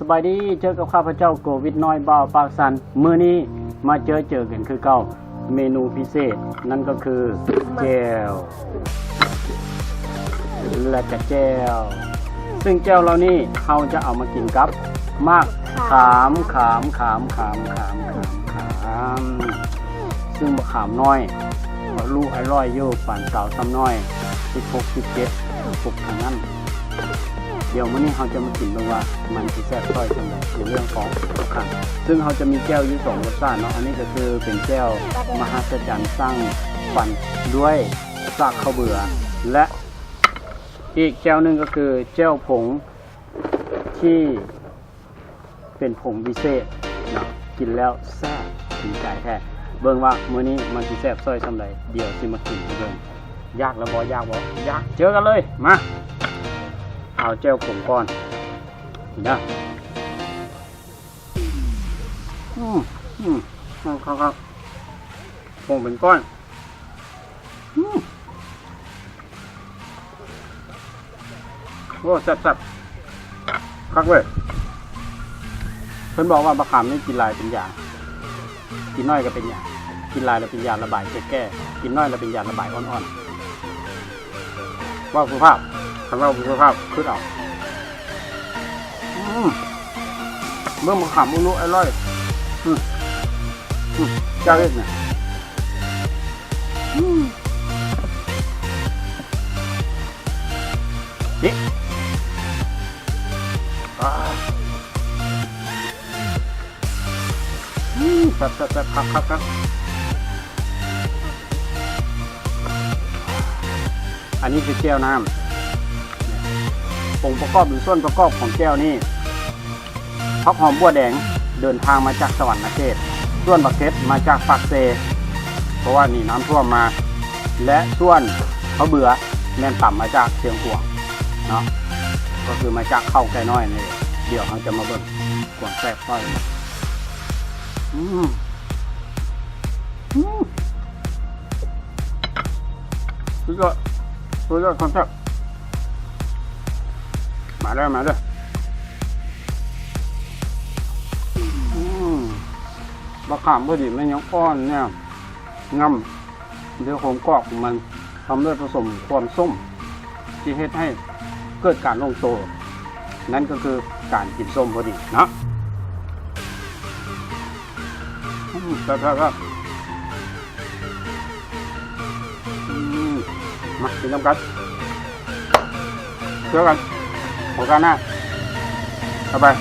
ສະບາຍດີ ເຈີກັບຂ້າພະເຈົ້າ ໂກວິດນ້ອຍ ບ່າວປາກຊັນ. ມື້ນີ້ມາເຈີເຈີກັນຄືເກົ່າ ເມນູພິເສດ ນັ້ນກໍຄືແຈ່ວ ແລະກະແຈ່ວ. ຊຶ່ງແຈ່ວເຫຼົ່ານີ້ເຮົາຈະເອົາມາກິນກັບໝາກຂາມ ຂາມ ຂາມ ຂາມ ຂາມ ຂາມ ຂາມ ຊຶ່ງບັກຂາມນ້ອຍ ລູກອາຍຸຢູ່ປານສາວຊ້ຳນ້ອຍ ສິບຫົກ ສິບເຈັດ ຫົກເທົ່ານັ້ນ. ດຽວມື້ນີ້ເຮົາຈະມາກິນເບິ່ງວ່າມັນຊິແຊບຊ້ອຍສ່ຳໃດໃນເລື່ອງຂອງບັກຂາມ. ຊຶ່ງເຮົາຈະມີແຈ່ວຢູ່ສອງລົດຊາດເນາະ, ອັນນີ້ກໍຄືເປັນແຈ່ວມະຫັດສະຈັນສ້າງຂວັນດ້ວຍຊາກເຂົ້າເບືອ ແລະ ອີກແຈ່ວໜຶ່ງກໍຄືແຈ່ວຜົງທີ່ເປັນຜົງວິເສດເນາະ, ກິນແລ້ວແຊບຖືກໃຈແທ້. ເບິ່ງວ່າມື້ນີ້ມັນຊິແຊບຊ້ອຍສ່ຳໃດ, ດຽວຊິມາກິນໃຫ້ເບິ່ງ. ຢາກແລ້ວບໍ່? ຢາກບໍ່? ຢາກ. ເຈີກັນເລີຍ. ມາ ເອົາແຈ່ວຜົງກ່ອນເດີ. ອືມ ອືມ ຄັກໆ ຜົງເປັນກ້ອນ. ອືມ ໂອ້ ແຊບໆ ຄັກເວີຍ. ເພິ່ນບອກວ່າບັກຂາມນີ້ກິນຫຼາຍເປັນຢາ, ກິນໜ້ອຍກໍເປັນຢາ, ກິນຫຼາຍແລ້ວເປັນຢາລະບາຍແກ້ໆ, ກິນໜ້ອຍແລ້ວເປັນຢາລະບາຍອ່ອນໆ. ເວົ້າສຸພາບ, ຄັນເວົ້າບໍ່ສຸພາບ ຄຶດເອົາ. ອືມ ເບິ່ງບັກຂາມອຸລຸອະລ່ອຍ. ອືມ ອືມ ເຈົ້າເຮັດນະ. ອືມ ນີ້ ອາ ອືມ ແຊບໆໆ ຄັກໆໆ. ອັນນີ້ຄືແຈ່ວນ້ຳ. ອົງປະກອບ ຫຼື ສ່ວນປະກອບຂອງແຈ່ວນີ້ ຜັກຫອມບົວແດງເດີນທາງມາຈາກສະຫວັນນະເຂດ, ສ່ວນບັກເຜັດມາຈາກປາກເຊ ເພາະວ່າໜີນ້ຳຖ້ວມມາ ແລະ ສ່ວນເຂົ້າເບືອແມ່ນຕຳມາຈາກຊຽງຂວາງເນາະ, ກໍຄືມາຈາກເຂົ້າໄກ່ນ້ອຍນີ້. ດຽວເຮົາຈະມາເບິ່ງຄວາມແຊບຂອງ ອືມ ອືມ ສຸດຍອດ ສຸດຍອດຄວາມແຊບ. ມາເດີ ມາເດີ. ອືມ ບັກຂາມພໍດີ ມັນຍັງອ່ອນແນ່ ງຳ ດ້ວຍຄວາມກອບຂອງມັນ ພ້ອມດ້ວຍປະສົມຄວາມສົ້ມ ທີ່ເຮັດໃຫ້ເກີດການລົງໂຕ, ນັ້ນກໍຄືການກິນສົ້ມພໍດີເນາະ. ອືມ ແຊບໆໆ. ອືມ ມາກິນນຳກັນ ເຈີກັນໂອກາດໜ້າ. ບາຍບາຍ.